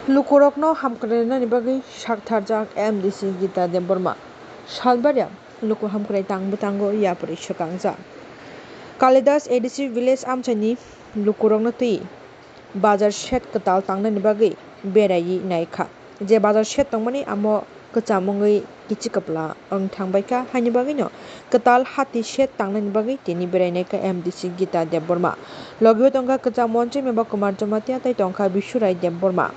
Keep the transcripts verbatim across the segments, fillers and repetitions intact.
Lukurokno hamkrai rwnani bagwi saktharjak M D C Gita Debbarma. Salbaria luku hamkrai tang bwtango yapri swkangjak. Kalidas A D C village amchaini lukurokno twi bazar shed kwtal tangnani bagwi beraiwi naikha. Je bazar shed tongmani amo kwcham wngwi kichi kwpla wng thangbaikha, haini bagwino kwtal hati shed tangnani bagwi tini berainaikha M D C Gita Debbarma. Logibo tongkha kwcham montri Meba Kumar Jamatia tei tongkha Bishurai Debbarma.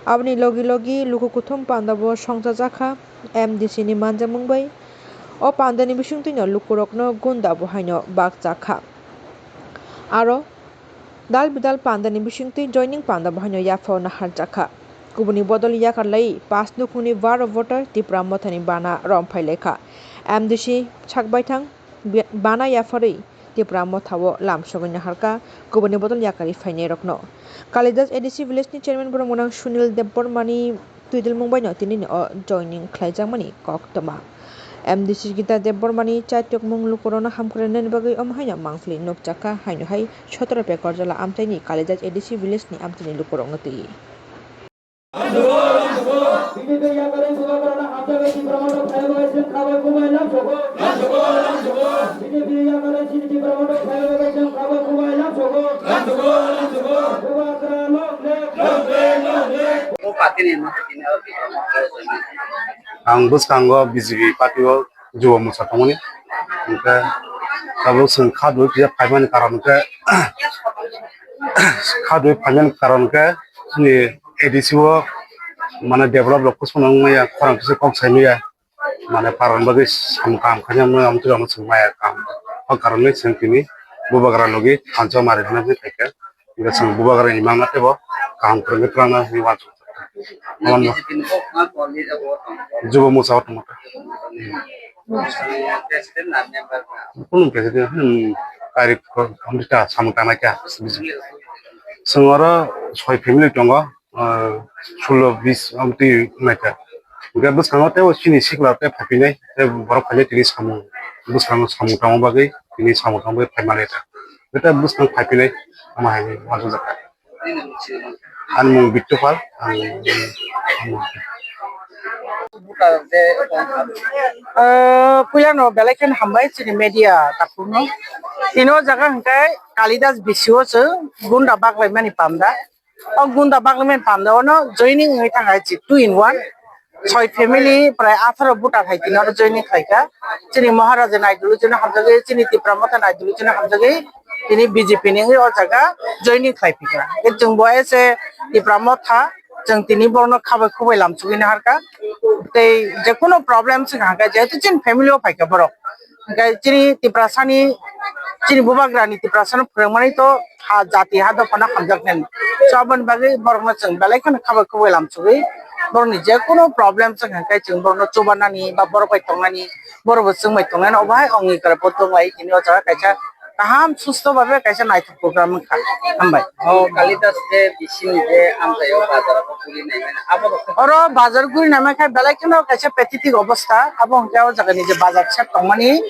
Aboni logi logi luku kuthum pandabo songchajakha M D C ni manjamung bai. O pandani bisingtwino lukurokno gunda bo haino bakchakha. Aro dal bidal pandani bisingtwi joining panda bo haino yaphao naharjakha. Kubuni bodol yakar lai pass nukhungni baro voter Tipra Mothani bana romphai laikha. M D C sakbaithang bi-, bana yapharwi Tipra Mothao lamsogwi naharkha kubuni bodol yakarwi phainairokno. Kalidas A D C village ni chairman borok mwnang Sunil Debbarmani twidulmung baino tinini o joining khlaijakmani koktwma. M D C Gita Debbarmani chaityokmung lukurokno hamkrai rwnani bagwi omo haino mangpili nukjakha, haino hai sotoro Pekorjala amchaini Kalidas A D C village ni amchaini lukurokno twi. Ang bwskango B J P party o Jubo Musa tongmani. Hwnkhe tabuk chwng kha dui kisa phaimani karon khe, kha dui phaimani karon khe chini A D C o mane develop rok kuchukno wngmaya, khorang kisa kok saimaya. Mane parani bagwi samung kaham khainai hwnwi amtwi rokno chwng maya kaham. O karon bai chwng tini bubagra logi thansa mari hwnwi phaikha. Hwnkhe chwng bubagra ni mangna teibo kaham kwrwngwi twlangna hwnwi uansukha. Jubo Musa o tongma kha. Kunu president, hmm, kari committee ta samung tangnai kha. Chwng oro soi family tongo. Ah, sullo bis amtwi naikha. Hwnkhe bwskango teibo chini sikla tei phaipinai, tei borok phainai tini samung, bwskango samung tangma bagwi tini samung tangma bagwi phaimanai ta. Hwnkhe bwskang phaipinai, ama hai uansukjakha. Ani mung Bittu Pal, ang, ah, puilano belai kheno hambai chini media takhukno. Tini o jaga hwnkhe Kalidas B C o chwng gunda baklaimani panda. O gunda baklaimani panda ono joining wngwi thangkha hai chi two in one. Soi family prai atharo voter hai tini oro joining khlaikha. Chini Maharaja ni ideology no hamjagwi, chini Tipra Motha ni ideology no hamjagwi tini B J P ni wngwi o jaga joining khlaiphikha. Tei chwngbo ese Tipra Motha chwng tini borokno khabai khubai lamsogwi naharkha. Tei jekunu problem se hwnkha jehetu chini family o phaikha borok. Hwnkhe chini Tiprasani, chini bubagrani Tiprasano phwrwngmani to ha jati ha dophano hamjaknani. So aboni bagwi borokno chwng belai kheno khabai khubui lamsugwi borokni jekunu problem chwng hwnkhe chwng borokno chubanani ba borok bai tongnani, borokbo chwng bai tongnani, obo hai ongni kora bo tonglai tini o jaga kaisa kaham susto babe kaisa naithok program wngkha. Hambai. O Kalidas je bising je amchaio bazar o guri naimani, abo rok khe oro bazar guri naima khe belai kheno kaisa pathetic obostha. Abo hwnkhe o jagani je bazar shed tongmani,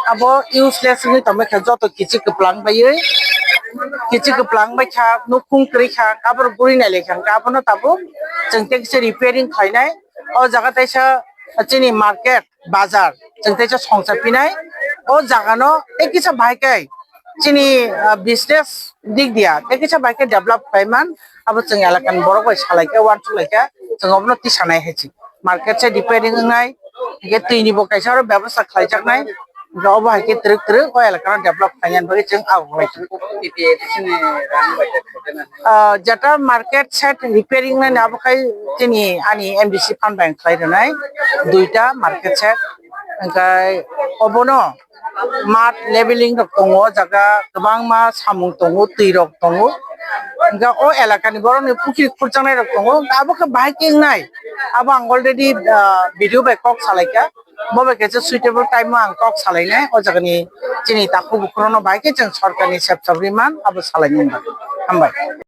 abo useless wngwi tongma khe joto kichik kwplang baiwi, kichik kwplang bai kha, nukhung kwrwi kha, abo rok guri nai lai kha, hwnkhe abono tabuk chwng tei kisa repairing khlainai. O jaga teisa chini market, bazar, chwng teisa songcha pinai. O jaga no tei kisa bahai khe chini, ah, business dik dia tei kisa bahai khe develop khlai man, abo chwng elaka ni borok bai salai khe, uansuk lai khe chwng obono tisa nai hai se. Market se repairing wngnai, hwnkhe twi ni bo kaisa oro bebosta khlai jak nai, hwnkhe obo hai khe twrwk twrwk o elaka no develop khlai nani bagwi chwng abo bai. Ah, jeta market shed repairing nani abo khai chini ani M D C fund bai khlai rwnai duita market shed, hwnkhe obono mat leveling rok tongo, o jaga kwbangma samung tongo, twi rok tongo, hwnkhe o elaka ni borok ni pukhri khurjaknai rok tongo, abo khe bahai khe wngnai, abo ang already, ah, video bai kok salai kha. Bo bai kaisa suitable time o ang kok salainai, o jaga ni chini takhuk bukhuk rok no bai khe chwng sorkar ni sep sap ri man, abo salainai. Hambai.